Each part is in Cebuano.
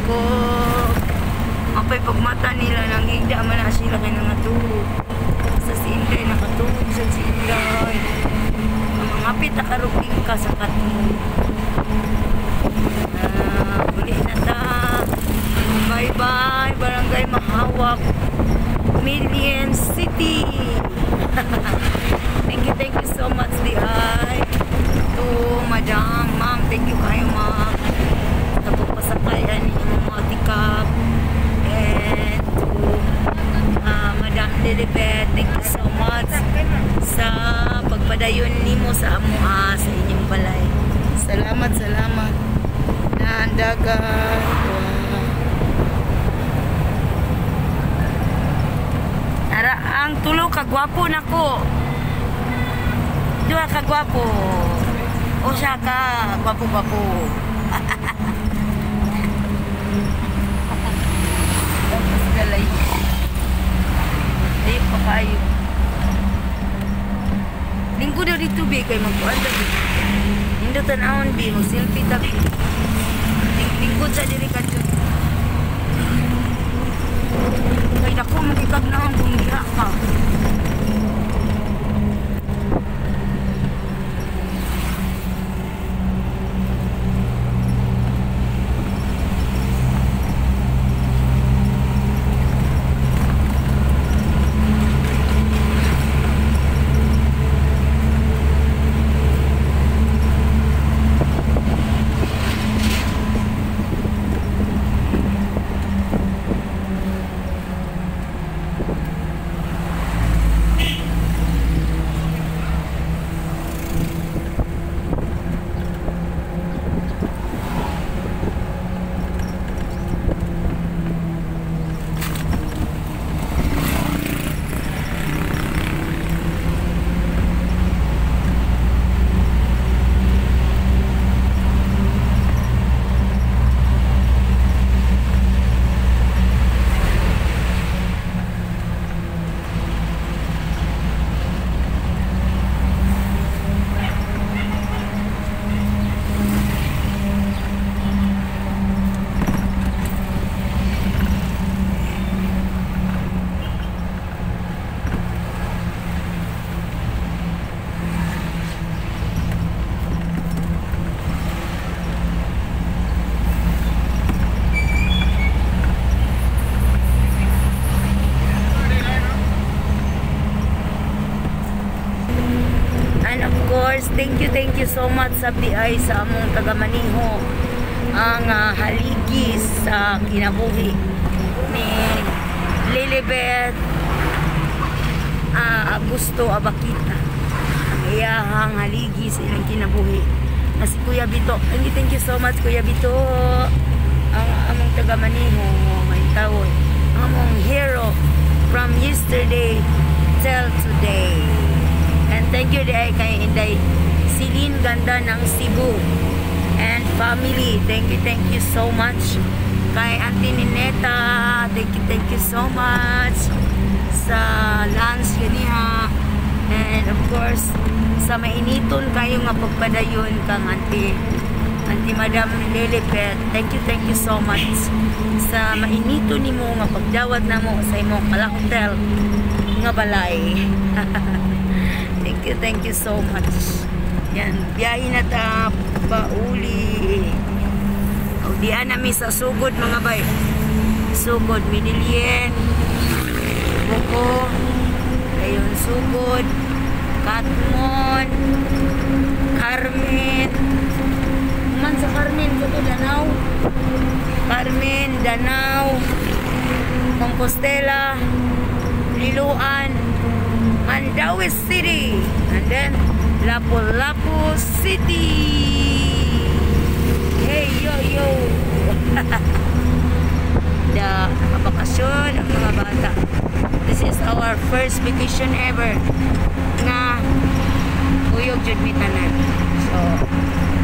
ko. Apay pagmata nila nang higda man na sila kay nangatuog. Sa si Inday nakatuog sa si Inday. Ang hapit na karuging ka sa Catmon. Uli na ta. Bye bye Barangay Mahawak, Million City. Thank you so much di ay to Madam, Ma'am, thank you kayo ma'am sa pagpasakay ani imong mga tikap, and to Madam Lilibet, thank you so much sa pagpadayon nimo sa amoa sa inyong balay. Salamat, salamat. Naandagan. Wow. Ara ang tulo ka gwapo nako. Duha ka gwapo. O siya ka gwapo-gwapo. Tapos galay. Ayun pa kayo. Lingko daw dito bi kay magkuan ta bi. Nindo tan-awon bi mo selfie ta bi. Lingkod sa diri ka jud. Kay dako magikag naon kung diha ka. And of course, thank you so much sa PI sa among taga-maniho ang haligi sa kinabuhi ni Lilibet Augusto Abakita. Ang iyahang haligi sa ilang kinabuhi na si Kuya Bito. Thank you so much Kuya Bito. Ang among taga-maniho, may tawon. Ang among hero from yesterday till today. And thank you dahil kay Inday Celine Ganda ng Cebu and family. Thank you so much. Kay Auntie Nineta, thank you so much sa lunch ganiha. And of course, sa mainiton kayo nga pagpadayon kang Auntie Madam Lilibet. Thank you so much sa mainiton nimo nga pagdawat namo sa imong Kala Hotel nga balay. Thank you so much. Yan, biyahe na ta pauli. O, diyan nami sa sugod mga bay. Sugod, Medellin, Buko, ayun, Sugod, Catmon, Carmen. Man sa Carmen, ito Danao. Carmen, Danao, Compostela, Liloan, Mandaue City, and then Lapu-Lapu City. Hey, yo, yo. Da, nakabakasyon ang mga bata. This is our first vacation ever na kuyog jud mi tanan. So,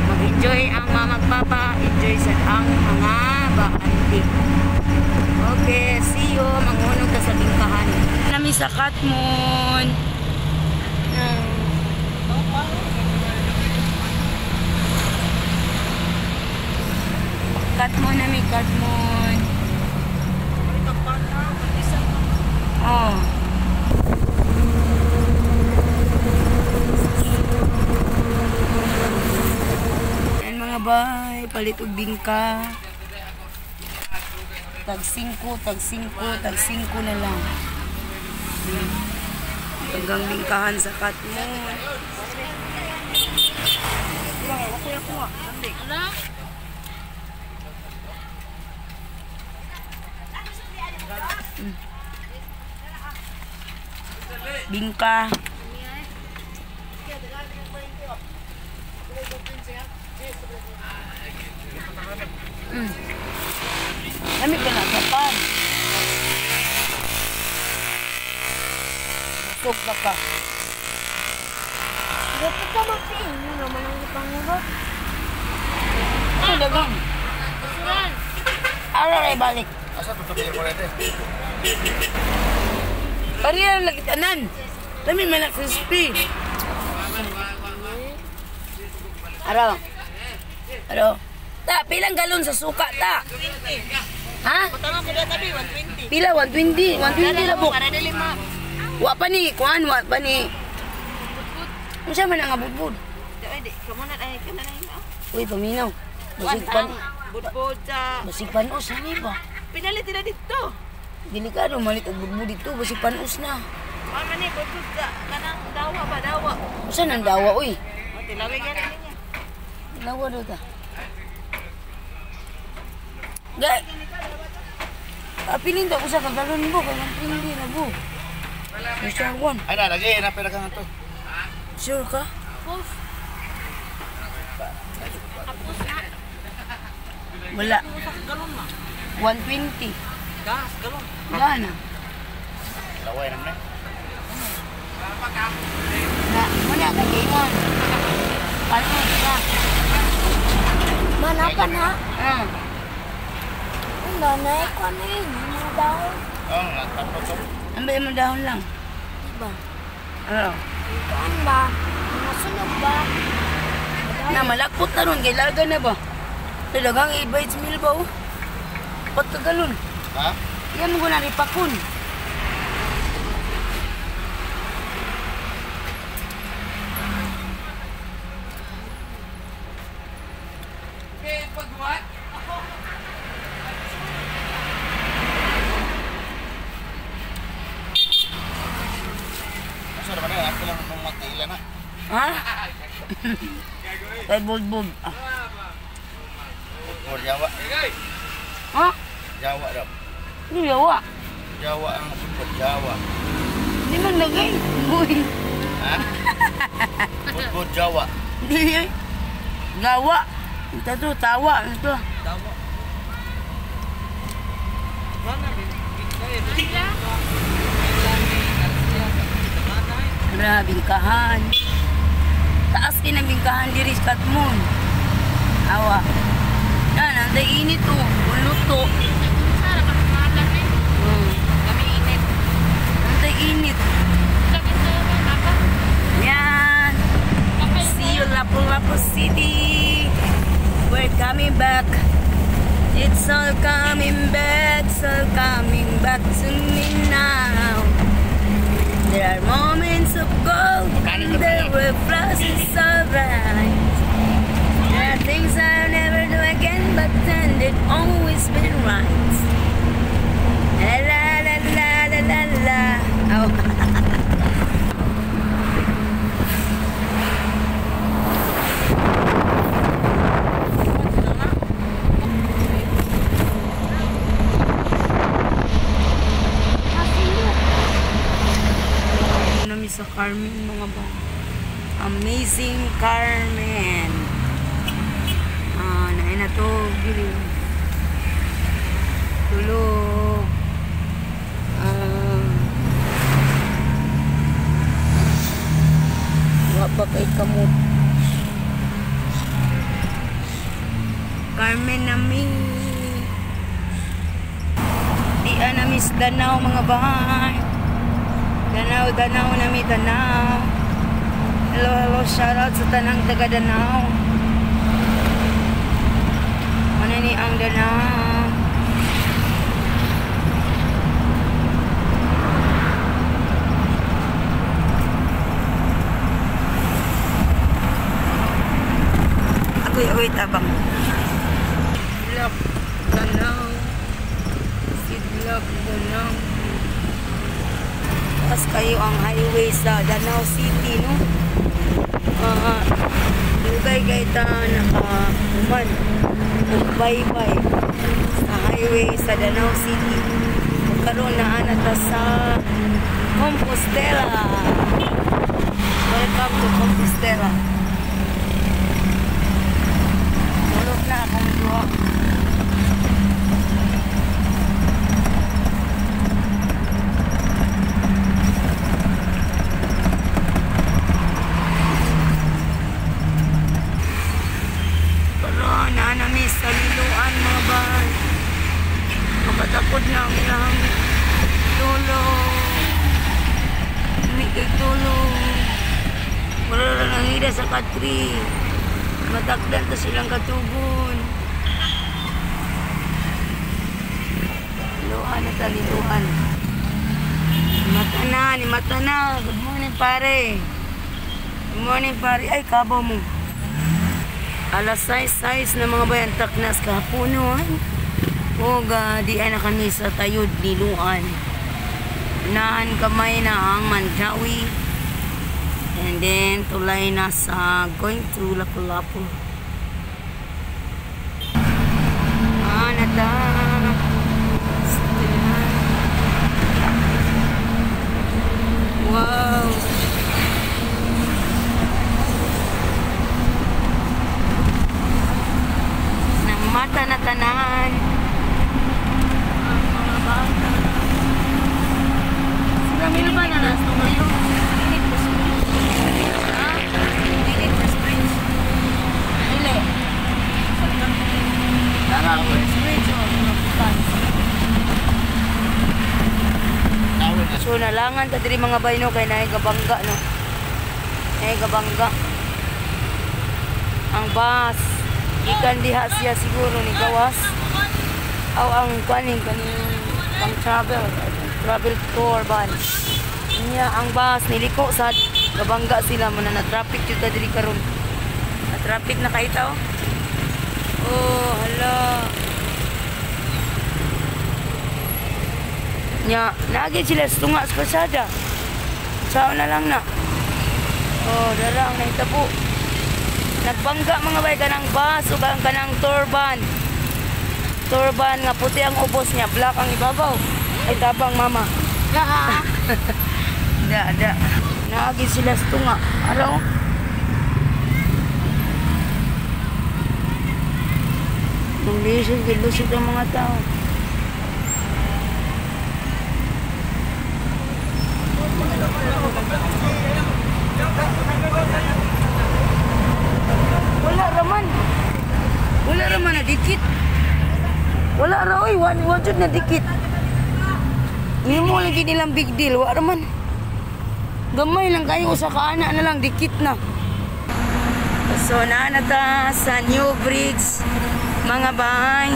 mag-enjoy ang mama at papa, enjoy sad ang mga baanti. Okay, see you. Mangunog ka sa bingkahan. Nami sa Catmon. Catmon nami, Catmon. Palit og bingka. Tag 5, tag 5, tag 5 na lang. Hanggang bingkahan sa Katmon. Bingka. Lami ka na kapan. Busog na ka. Dapat ka mapin. Yun naman ang ipangurot. Ano dagang? Ara ray balik. Asa tutuloy ko rin eh. Pariya lagi tanan. Lami man na crispy. Araw. Araw. Ta, pilang galon sa suka ta? Ha? Tama ko na tabi, 120. Pila 120, 120 ra bo. Para dili ma. Wa pa ni, kuan wa pa ni. Unsa man ang budbud? Di, kamo na ay kana na yun. Uy, paminaw. Basig pan, Budbud sa basig panos ani ba? pinalit nila dito. Delikado malit og budbud dito, basig panos na. Mama ni budbud sa kanang dawa ba dawa. Unsa nang dawa uy? O tilawig yan niya. Dawa daw ta. Ga. Apilin ta usa ka galon bo kay 120 na bo. Usa one. Ay na, lagi na pera ka nga to. Sure ka? Wala. 120. Gas galon. Gana. Laway naman eh. Na, muna ka ingon. Paano ka? Manapan ha? Ah. Ano na ko na yun. Mga dahon. Oo, natapos to. Ang ba yung dahon lang? Diba? Ano? Kuan ba? Mga sunog ba? Na malakot na ron, kay laga na ba? Talagang 8 mil ba oh? Pat ka galon. Ha? Yan mo na ripakon. Asa naman eh, ako lang nung matila na. Ha? Kay budbud. Ah. Or Jawa. Ha? Jawa daw. Ano yawa? Jawa ang budbud, Jawa. Di man lagay. Buy. Ha? Budbud Jawa. Di. Gawa. Ito to, tawa. Ito. Dawa. Grabe, bingkahan. Taas din ang bingkahan diri sa Katmon. Awa. Yan, ang init to. Luto. Kami init. Ang init. Yan. See you, Lapu-Lapu City. We're coming back. It's all coming back. It's all coming back to me now. There are moments of gold and there were flashes of light. There are things I'll never do again, but then they've always been right. La la la la la la la. Oh. Nami sa Carmen mga ba. Amazing Carmen. Ah, naay na to gili. Tulog. Ah. Wa pa kay kamot. Carmen nami. Di nami sa Danao mga bahay. Danao, Danao nami, Danao. Hello, hello, shout out sa tanang taga Danao. Ano ni ang Danao? Agoy, agoy, tabang. Taas kayo ang highway sa Danao City, no? Dugay kay ta nakahuman. Bye-bye sa highway sa Danao City. Karon naa na ta sa Compostela. Welcome to Compostela. Tulog na akong duha. Karon naa na mi sa Liloan, mga bay. Makatakod na ang ilang tulog. May tulog. Wala lang ang hida sa katri. Matakdan ta silang katugon. Liloan na ta, Liloan. Mata na, ni mata na. Good morning, pare. Good morning, pare. Ay, kabaw mo. Alas 6:06 na mga bayan, taknas kahaponon. O, di ay na kami sa Tayod, Liloan. Naan kamay na ang Mandaue. And then, tulay na sa going to Lapu-Lapu. Ah, nata. Wow. Nang mata na tanan. Ang mga bata. Sila ba na nasa tumayo? Dili first bridge. Dili. Tara, first bridge o maputan. So nalangan ta diri mga bay no kay naay gabangga no. Naay gabangga. Ang bus gikan diha siya siguro ni gawas. Aw ang kaning kaning pang travel tour ban. Niya ang bus niliko sa gabangga sila mo na traffic jud ta diri karon. Na traffic na kaita oh. Oh, hala. Nya, naagi sila sa tunga sa pasada. Sao na lang na. Oh, dara ang nahitabo. Nagbangga mga bay kanang bus ug ang kanang turban. Turban nga puti ang ubos niya, black ang ibabaw. Ay tabang mama. Da, da. Naagi sila sa tunga. Araw. Nung lisod, gilusod ang mga tao. Wala raman. Wala raman na dikit. Wala ra oy, one jud na dikit. Nimo lagi nilang big deal, wa raman. Gamay lang kayo usa ka ana na lang dikit na. So naa na ta sa New Bridge mga bay.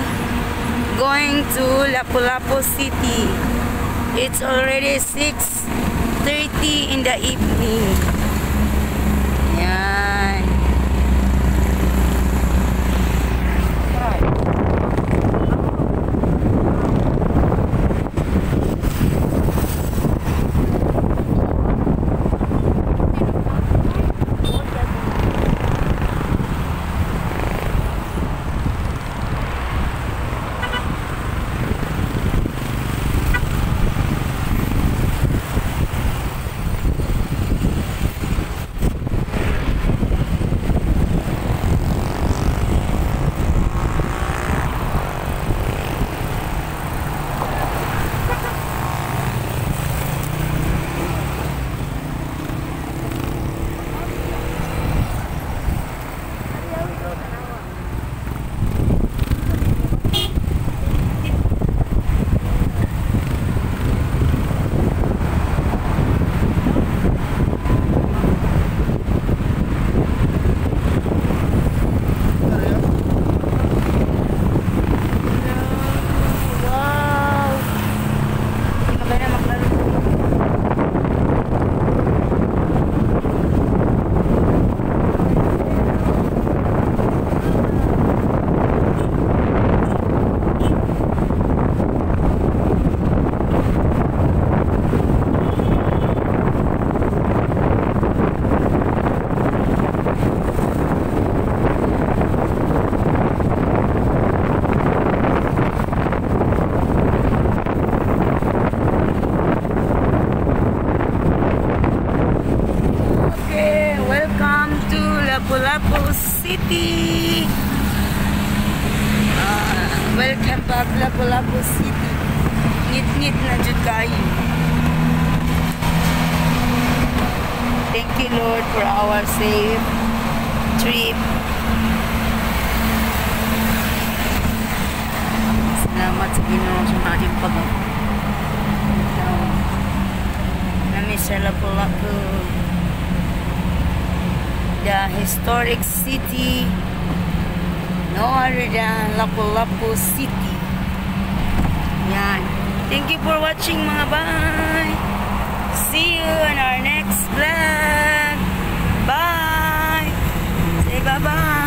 Going to Lapu-Lapu City. It's already 6:30 in the evening. Yan. City. Ah, welcome back, Lapu-Lapu City. Ngit-ngit na jud kayo. Thank you, Lord, for our safe trip. Salamat sa Ginoo sa ating pag Nami sa Lapu-Lapu. The historic city, no other than Lapu-Lapu City. Yan. Thank you for watching, mga bye. See you in our next vlog. Bye. Say bye-bye.